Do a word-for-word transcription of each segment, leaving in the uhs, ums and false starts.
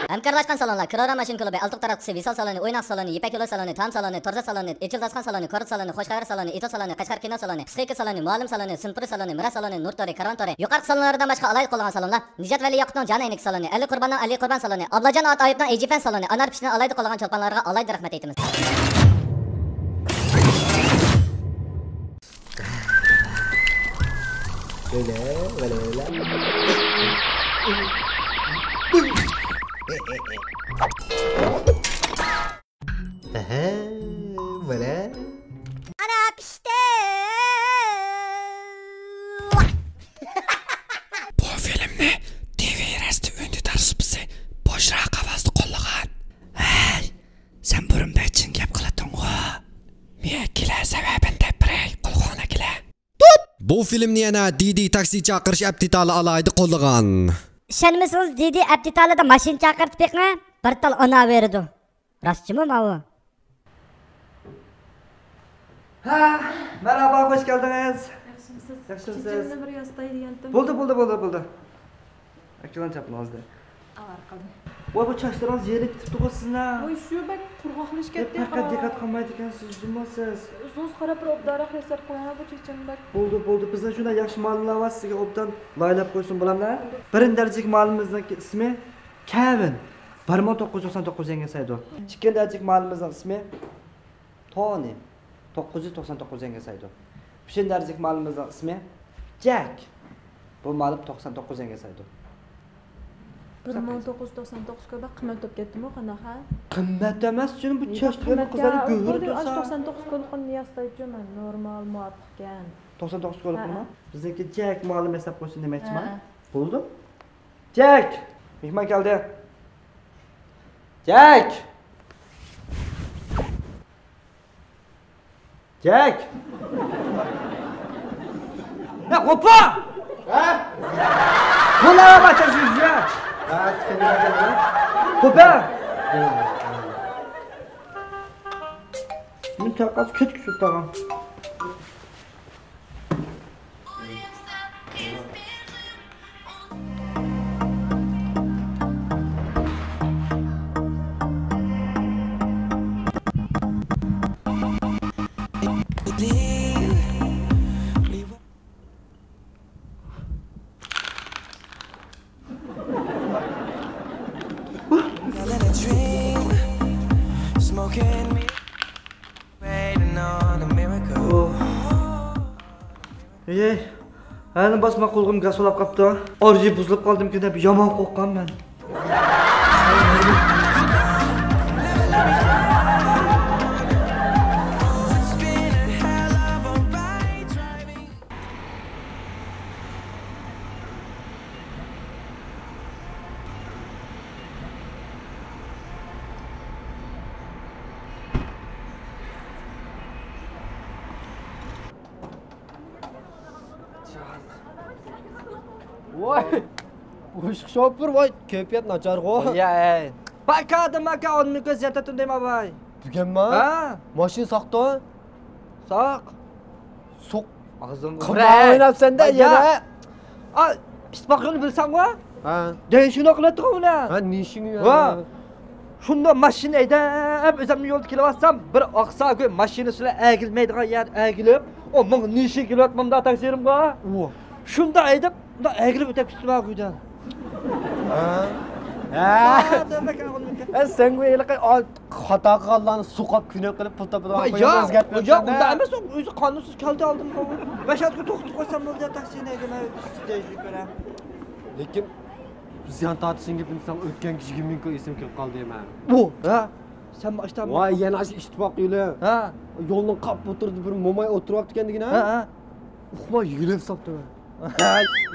ھەمكارلاشقان سالونلار: كرورا ماشىنا كۇلۇبى، ئالتۇن تاراتقۇسى، ۋىسال سالونى، ئويناق سالونى، يىپەك يولى سالونى، تام سالونى، تورزا سالونى، ئېچىل داستخان سالونى، كورت سالونى، خوش خەۋەر سالونى، ئىتو سالونى، قەشقەر كىنو سالونى، پسىخىكا سالونى، مۇئەللىم سالونى، سىن پۇرى سالونى، مىرا سالونى، نۇر تورى، كارۋان تورى. يۇقىرىقى سالونلاردىن باشقا ئالاھىدە قوللىغان سالونلار: نىجات ۋەلى ياقۇپنىڭ جان ئەينىكى سالونى، ئەلى قۇرباننىڭ ئەلى قۇربان سالونى، ئابلاجان ئات ئايۇپنىڭ ئېجىفەن سالونى، ئانار پىشنى ئالاھىدە قوللىغان چولپانلارغا ئالاھىدە رەھمەت ئېيتىمىز. ۋەلە، ۋەلە، ۋەلە. ئەھە، ۋەلە. ئانا پىشتى. بۇ فىلىمنى تىۋىرەستە ئۈندىدار سۇپىسى بوشراق ئاۋازدا قوللىغان. ھەي، سەن بۇرۇن بەك چىڭ گەپ قىلاتتىڭغۇ. مېنىڭ كېلە سەۋەبىنى دەپ بېرەي، قۇلىقىڭنى كېلە. بۇ فىلىمنى يەنە دىدى تاكسى چاقىرىش ئەپ دېتالى ئالاھىدە قوللىغان. ئىشەنمىسىڭىز دىدى ئەپ دېتالىدا ماشىنا چاقىرتىپ بېقىڭ، بىر تال ئانا بېرىدۇ. راستچىمۇ ماۋۇ؟ ھە، مەرھابا، خوش كەلدىڭىز. ياخشىمۇسىز؟ ياخشىمۇسىز؟ كېچىمنى بىر ياسىتاي دېگەنتىم. بولدى، بولدى، بولدى، بولدى. ئەكىلىڭ چاپىنىڭىزنى. ئاۋارە قىلدىم. ۋاي، بۇ چاچلىرىڭىز يېرىلىپ كېتىپتىغۇ سىزنىڭ. ۋاي، شۇ بەك قۇرغاقلىشىپ كەتتى. پەقەت دىققەت قىلمايدىكەنسىز جۇمۇ سىز. ئۆزىڭىز قاراپ بىر ئوبدانراق ياساپ قويۇڭ بۇ چېچىمنى بەك. بولدى، بولدى. بىزنىڭ شۇنداق ياخشى مالىملار بار، سىزگە ئوبدان لايىھەلەپ قويسۇن، بولامدۇ؟ بىرىنچى دەرىجىلىك مالىمىزنىڭ ئىسمى كېۋىن، بىر مىڭ توققۇز يۈز توقسان توققۇز يەڭگە ياسايدۇ. ئىككىنچى دەرىجىلىك مالىمىزنىڭ ئىسمى تونى، توققۇز يۈز توقسان توققۇز يەڭگە ياسايدۇ. ئۈچىنچى دەرىجىلىك مالىمىزنىڭ ئىسمى جەك. بۇ مالىم توقسان توققۇز يەڭگە ياسايدۇ. بىر مىڭ توققۇز يۈز توقسان توققۇز كوي بەك قىممەت بولۇپ كەتتىمۇ، قانداق ھە؟ قىممەت ئەمەس، جېنىم، بۇ چاچلىرىنى قىزلارنىڭ گۆھىرى تۇرسا. توقسان توققۇز كويلۇقىنى ياسايچۇ مەن، نورمال، مۇۋاپىق ئىكەن. توقسان توققۇز كويلۇقىنىمۇ؟ ھە. بىزنىڭكى جەك مالىم ھېساب قويسۇن دېمەكچىمەن. ھە. بولدى. جەك! مېھمان كەلدى. جەك! جەك! ھە، غوپا! ھە؟ بۇلار باشقا سۆز يوق. ھە، تىكەن. غوپا! مېنى تارقاتسا كەتكۈچى تۇرغان. ئەي، ھەنە باسما قۇلىقىم گاس بولاپ قاپتۇ. ئارزۇ بۇزۇلۇپ قالدىمىكىن دەپ يامان قورققان مەن. ۋاي، ئۇششۇق شوپۇر، ۋاي، كەيپىيات ناچارغۇ. يا، ئەي. باي، كادىم ئاكا، ئون مىڭ كۆز يەتتە تۇندى ما باي. بۈگۈنمۇ؟ ھە. ماشىنا ساقتۇ؟ ساق. سوق. ئاغزىڭغا قىمار ئويناپسەن-دە يەنە. ئا، ئىتتىپاق يولىنى بىلسەڭغۇ؟ ھە. دەيشىنو قىلاتتىغۇ ئۇنى. ھە، نىشىڭ يا. ۋا. شۇنداق ماشىنا ھەيدەپ، ئۆزۈمنى يولدا كېلىۋاتسام، بىر ئاقسا كۆي ماشىنىسى بىلەن ئەگىلمەيدىغان يەر ئەگىلىپ، ئۇ ماڭا نىشىڭ كېلىۋاتمامدا تەقسىرىمغا. ۋا. شۇنداق ھەيدەپ، مۇنداق ئەگىلىپ ئۆتۈپ كېتىپتىمەن گۇيدان. ھە؟ ھە. ئا، دېمەك، ئا، ئۇنى ئە، سەن گۇي ھېلىقى، ئا، خاتا قىلغانلارنى سوقۇپ، كۈنە قىلىپ، پۇل تاپىدىغان قويۇڭ ئۆزگەرتىپ ياق، ئۇنداق ئەمەس، ئۇ ئۆزى قانۇنسىز كەلدى ئالدىمغا. بەش ئاتقا توختىتىپ قويسام بولدى، تاكسىنى ھەيدىمەن، دېيىشنى كۆرە. لېكىن زىيان تارتىشنىڭ گېپىنى دېسەڭ، ئۆتكەن يىگىرمە مىڭ كوي ئېسىمگە كېلىپ قالدى مەن. ئۇ، ھە؟ سەن ئاشتا ۋاي، يەنە ئاشۇ ئىتتىپاق يولى. ھە. يولنىڭ قاپ ئوتتۇرىدا بىر موماي ئولتۇرۇۋاپتىكەن دېگىنە. ھە، ھە. ئۇقماي يېگىلىپ ساپتىمەن.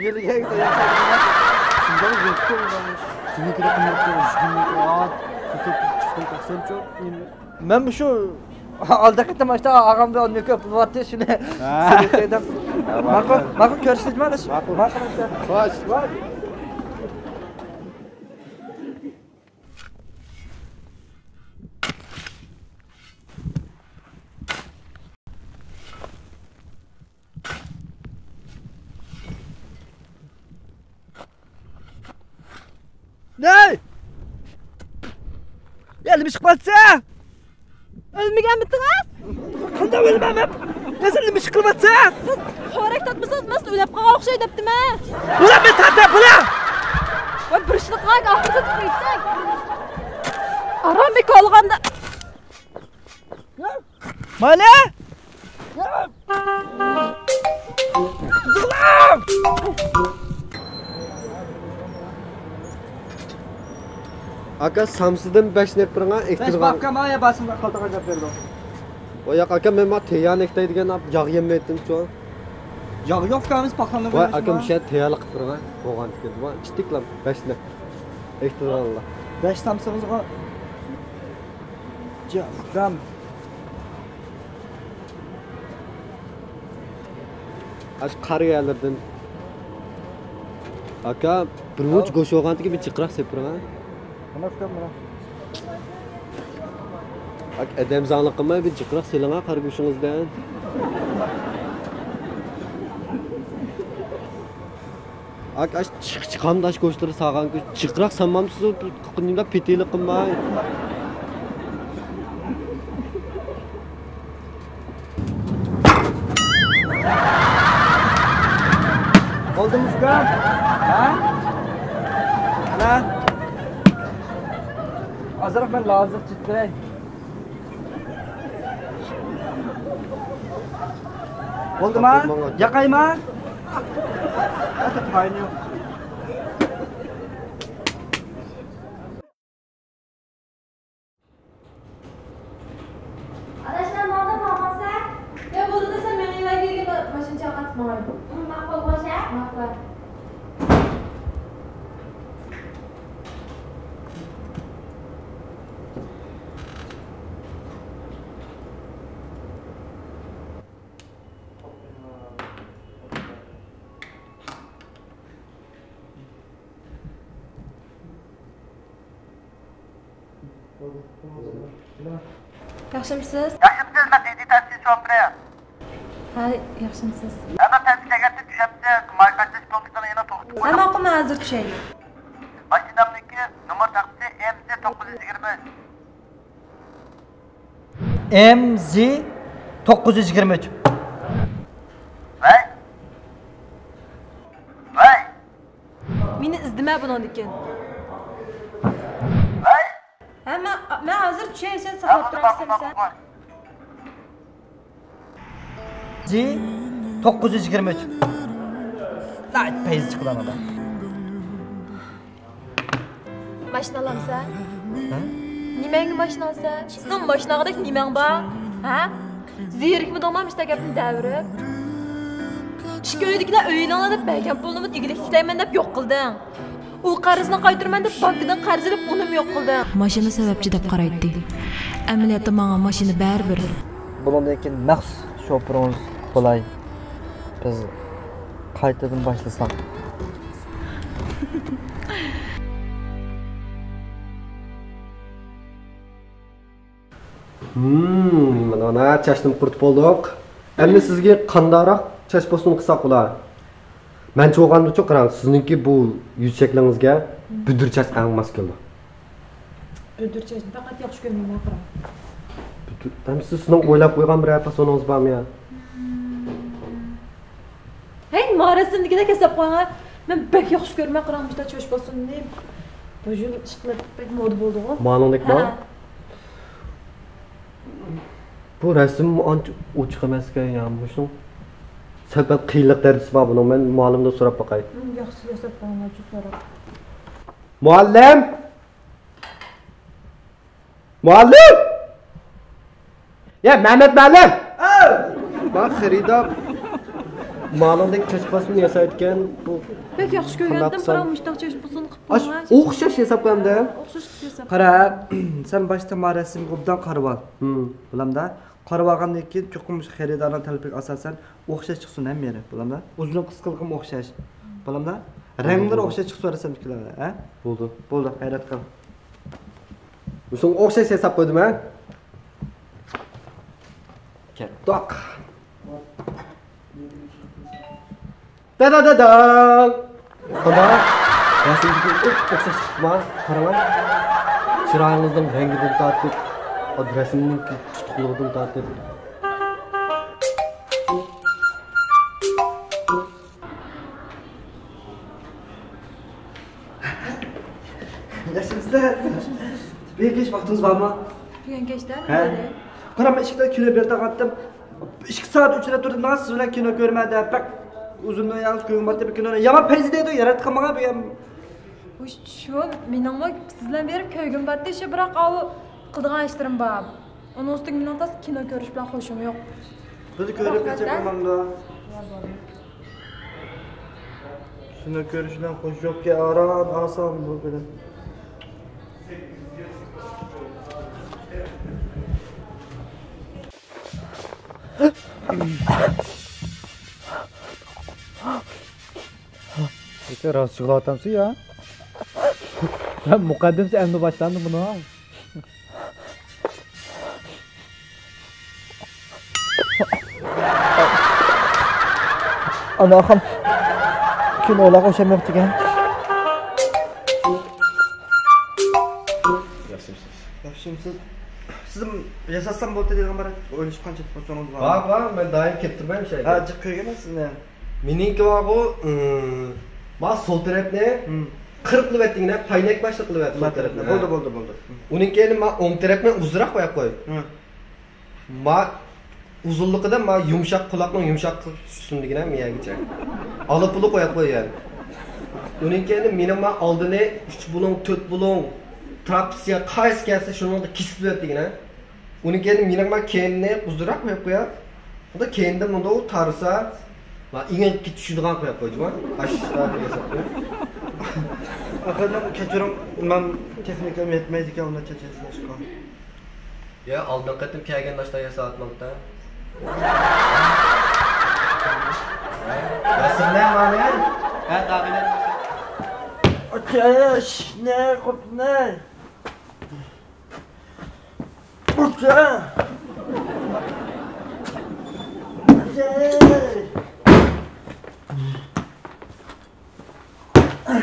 يېلىگەن. شۇنداق يوقتۇ. سېنىڭكىدە قىممەتكە ئۈزگۈنلۈك. ئا، كۆسەپ چىقتىم، قاقسامچۇ. مەن شۇ ئالدى قېتىم ئاشتا ئاغام بىلەن ئون مىڭ كوي پۇل بارتى، شۇنى ھە. سېنىڭكى دەپ. ھە، ماقۇل، ماقۇل. ماقۇل، كۆرۈشىمىز مانا. ماقۇل. ماقۇل. خوش. نەي! يا، نېمە ئىش قىلىۋاتىسەن؟ ئۆلمىگەنمىتىڭىز؟ قانداق ئۆلمەيمەن؟ يا، سەن نېمە ئىش قىلىۋاتىسەن؟ سىز خورەك تارتمىسىڭىز، مەن سىز ئۆلۈپ قالغان ئوخشاي دەپتىمەن. ئۇلار مېنى تارتىپ بۇلار! ۋاي، بىر ئىشلىق قىلغان ئاخىرىدا تۈگىتىپ. ئارام بېكى ئالغاندا. مانا! ئاكا، سامسىدىن بەشنى ئېلىپ بېرىڭا، بەش ئېكتىرغان. باكا، مايا باسىمدا قالتىغا گەپ بەردىڭ. ئۇ ياق، ئاكا، مەن ما تېيەن ئېكىتەي دېگەن ياغ يېمەيتتىمچۇ. ياغ يوق، كامىز پاخلاندا. ۋاي، ئاكا، مۇشۇ تېيەنلىق قىلىپ بېرىڭا، بولغان تىكىدى. ۋاي، ئىچتىكلا بەشنى ئېكتىرغانلا. بەش سامسىڭىزغا. جاقام. ئاشۇ قارا يەرلىرىدىن. ئاكا، بىر مۇنچە گۆش بولغاندىكىن بىر جىقراق سېلىپ بېرىڭ، ھە؟ ئاكا، ئادەمزاڭلىق قىلماي، بىر جىقراق سېلىڭ، ھە، قارا گۆشىڭىزدىن. ئاكا، ئاش چىق-، چىقامدا ئاش گۆشلىرى سالغان گۆش. جىقراق سالمامسىز، نېمە پېتىلىق قىلماي. بولدىمۇ ئۇكام؟ ھە؟ ئانا. ئازراق مەن لازىق چىقتىراي. بولدىما؟ ياقايما؟ ئاداش، مەن ماڭدىم، ماڭمامسەن؟ يا، بولدى، سەن مېڭىۋەرگىن، ماشىنا چاقىرتىپ ماڭاي. ماقۇل، خوش، ھە؟ ماقۇل. ياخشىمسىز؟ ياخشىمسىز؟ مەن دىدى تاكسى شوپۇرى. ھە، ياخشىمسىز؟ ھە، مەن تاكسى كەلگەندە چۈشەمسىز؟ ماي قاچىلاش پونكىتىنىڭ يېنىدا توختىتىپ قويدۇم. ھە، ماقۇل، مەن ھازىر چۈشەي. ماشىنامنىڭكى نومۇر تاختىسى ئېم زى توققۇز يۈز يىگىرمە ئۈچ. ئېم زى توققۇز يۈز يىگىرمە ئۈچ. ۋەي. ۋەي. مېنى ئىزدىمە بۇنىڭدىن كېيىن. ۋەي. ھە، مەن، مەن ھازىر چۈشەي، سەن ساقلاپ تۇرارسەن سەن. زى توققۇز يۈز يىگىرمە ئۈچ. ناھايىتى پەيزى چىقىدۇ ئانىدا. ماشىنا ئالامسەن؟ ھە؟ نېمەڭگە ماشىنا ئالىسەن؟ سېنىڭ ماشىنا ئالغۇدەك نېمەڭ بار؟ ھە؟ زېرىكمىدىڭما مۇشۇنداق گەپنى دەۋېرىپ؟ ئىككى ئۆيدىكىلەر ئۆيلىنىڭلار دەپ بەرگەن پۇلنىمۇ ئىگىلىك تىكلەيمەن دەپ يوق قىلدىڭ. ئۇ قەرزنى قايتۇرىمەن دەپ بانكىدىن قەرز ئېلىپ ئۇنىمۇ يوق قىلدىڭ. ماشىنا سەۋەبچى دەپ قارايتتى. ئەمەلىيەتتە ماڭا ماشىنا بەرىبىر. بۇنىڭدىن كېيىن مەخسۇس شوپۇرىڭىز بولاي. بىز قايتىدىن باشلىساق. ھىم، مانا، مانا، چاچنىمۇ قۇرۇتۇپ بولدۇق. ئەمدى سىزگە قانداقراق چاچ بوستىنى قىلساق بولا؟ مەنچە بولغاندىچۇ، قاراڭ، سىزنىڭكى بۇ يۈز شەكلىڭىزگە بۈدۈر چاچ ئەڭ ماس كېلىدۇ. بۈدۈر چاچنى پەقەت ياخشى كۆرمەيمەن، قاراڭ. بۈدۈر، ئەمدى سىز، سىزنىڭ ئويلاپ قويغان بىرەر پاسونىڭىز بارمۇ يا؟ ھەي، ماراسىمدىكىدەك ھېساب قىلىڭا. مەن بەك ياخشى كۆرىمەن، قاراڭ، مۇشۇنداق چاچ بوستىنىنى. بۇ يىل ئىشقىلىپ بەك مودا بولدىغۇ. مانىڭدەكمۇ؟ ھە. بۇ رەسىم ئانچە ئوچۇق ئەمەسكەن يا، مۇشۇنىڭ سەل-پەل قىيىنلىق دەرىجىسى بار بۇنىڭ. مەن مۇئەللىمدىن سوراپ باقاي. ھىم، ياخشى، ياساپ بېرىڭلارچۇ سوراپ. مۇئەللىم! مۇئەللىم! يا، مەمەت مۇئەللىم! ئاۋ! مانا خېرىدار مالىڭدەك چاچ بوستىنى ياسايدىكەن. بۇ بەك ياخشى كۆرگەندىم، قانداق قىلسام؟ بىراق مۇشۇنداق چاچ بوستىنى قىلىپ ئاش-، قويماي. ئوخشاش ھېسابلامدا. ئوخشاش قىلىپ ياساپ. قارا، سەن باشتا ما رەسىمگە ئوبدان قارىۋال. ھىم. بولامدا؟ قارىۋالغاندىن كېيىن، چوقۇم مۇشۇ خېرىدارنىڭ تەلىپىگە ئاساسەن ئوخشاش چىقسۇن ھەممە يېرى. بولامدا؟ ئۇزۇن قىسقىلىقىمۇ ئوخشاش. بولامدا؟ رەڭلىرى ئوخشاش چىقسۇن رەسىمدىكىلەر، ھە؟ بولدى. بولدى، غەيرەت قىل. مۇشۇنىڭغا ئوخشاش ياساپ قويدۇم، ھە؟ كەتتۇق. دادا دادا. قانداق؟ رەسىمدىكى ئوخشاش چىقىپتۇما؟ قاراڭا. چىرايىڭىزنىڭ رەڭگىدىن تارتىپ، رەسىمنىڭ تۇتۇقلۇقىدىن تارتىپ. ياخشىمسىز؟ بۈگۈن كەچ ۋاقتىڭىز بارمۇ؟ بۈگۈن كەچتە نېمە بولدى؟ قاراڭ، مەن ئىشىكتە كىنو بېرىپ تۇراتتىم. ئىككى سائەت ئۆچرەپ تۇردۇم، ماڭا سىز بىلەن كىنو كۆرىمەن دەپ، بەك ئۇزۇن ياڭزا كۆرگۈم بارتى بىر كىنونى. يامان پەيزى دەيدۇ، ياراتقان ماڭا بۈگۈن. شۇ، مېنىڭمۇ سىز بىلەن بېرىپ كۆرگۈم بارتى، شۇ، بىراق ئاۋۇ قىلىدىغان ئىشلىرىم بار. ئۇنىڭ ئۈستىگە مېنىڭ تاس كىنو كۆرۈش بىلەن خۇشۇم يوق. بىز كۆرۈپ كەتسەك بولمامدۇ؟ يا، بولدى. سېنى كۆرۈشنىڭ خۇشى يوقكەن، ئاران ئالسام بۇ بىلەن. راست يىغلاۋاتامسىز يا؟ مۇقەددىمىسى ئەمدى باشلاندى بۇنىڭ. ئانا ئاخام كىنولارغا ئوخشىماپتىكەن. ياخشىمسىز؟ ياخشىمسىز؟ سىز ياساتسام بولدى دېگەن بار. ئويلىشىپ قانچە پۇرسىتىڭىز بار؟ بار، بار. مەن دائىم كېلىپ تۇرىمەن شۇ يەرگە. ھە، جىق كۆرگەنمەن سىزنى. مېنىڭكى بارغۇ، ئىم، ما سول تەرەپنى قىرىق قىلىۋەتتىڭ، پاينەك باشلىق قىلىۋەت سول تەرەپنى. بولدى، بولدى، بولدى. ئۇنىڭ كەينى ما ئوڭ تەرەپنى ئۇزۇنراق قويۇپ قوي. ما ئۇزۇنلۇقىدا ما يۇمشاق، قۇلاقنىڭ يۇمشاق قىسمىدىكىنە مىيەگىچە. ئالا پۇلا قويۇپ قويغان. ئۇنىڭ كەينى مېنىڭ ما ئالدىنى ئۈچ بۇلۇڭ، تۆت بۇلۇڭ، تراپېزىيە قايسى كەلسە شۇنىڭدا كېسىپ بېرىدىكىنە. ئۇنىڭ كەينى مېنىڭ ما كەينىنى ئۇزۇنراق قويۇپ قويا. ئۇندا كەينىدىن مۇنداق تارىسا، ما ئېڭىككە چۈشىدىغان قويۇپ قويدۇم. ئاشۇ ئىشلارنى ياساپ قويۇپ. ئاكا، كەچۈرۈڭ، مەن تېخنىكام يەتمەيدىكەن ئۇنى چېچىلاشقا. يا، ئالدىنقى قېتىم كەلگەندە ئاشۇنداق ياساۋاتمامتى. ياسىمنى مانا. ھە، تاغىنى. ئاچاش، نە، قوپنى. ئاچا. ئاچاي.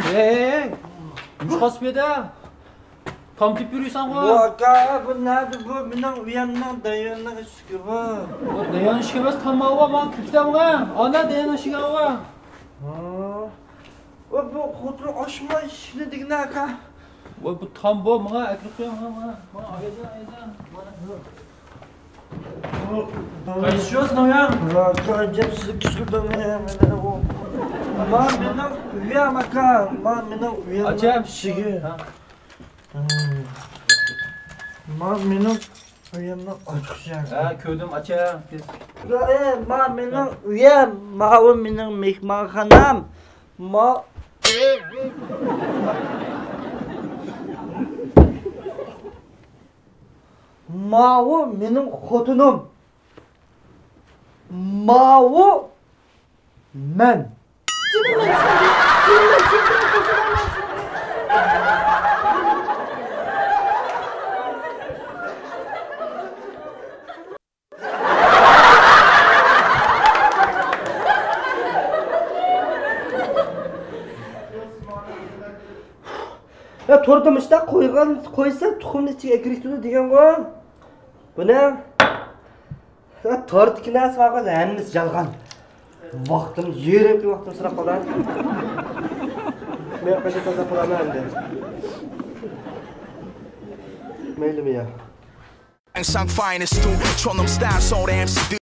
ھەي، نېمىش قاسىپ يەردە؟ تام تېپىپ يۈرۈيسەنغۇ؟ بۇ ئاكا، بۇ نەدە بۇ؟ مېنىڭ ئۆيەمنىڭ دايانىنىڭ ئىشىكى بۇ. بۇ دايان ئىشىكى ئەمەس، تام ماۋۇ، ماڭا كىرىپ كېتەڭغۇ. ئانا دايان ئىشىكى ئاۋۇ. ھا. ۋە بۇ خوتۇن ئاچماي ئىشىكنى دېگىنە ئاكا. ۋە بۇ تام بۇ، ماڭا ئەكىرىپ قويۇڭ، ماڭا، ماڭا. ماڭا ئايدا، ئايدا. مانا. قايسى شۇ سېنىڭ ئۆيۈڭ؟ ئاكا، گەپ سىزگە كۈچلۈك دەڭ. ما مېنىڭ ئۆيۈم ئاكا، ما مېنىڭ ئۆيۈم. ئاچام ئىشىكى. ھە. ما مېنىڭ ئۆيۈمنىڭ ئاچقۇچى. ھە، كۆردۈم، ئاچا، تېز. ئە، ما مېنىڭ ئۆيۈم، ماۋۇ مېنىڭ مېھمانخانام. ما، ماۋۇ مېنىڭ خوتۇنۇم. ماۋۇ مەن. يا، توردا مۇشۇنداق قويغان، قويسا تۇخۇمنى ئىچىگە ئەكىرىشتۈرىدۇ دېگەنغۇ. بۇنى، ھە، توردىكى نەرسە بارغۇ، ھەممىسى يالغان. ۋاقتىم، يېرىم كۈن ۋاقتىم سىراپ قالدى. مەن قايتا تازا قىلارمەن ئەمدى. مەيلىمۇ يا.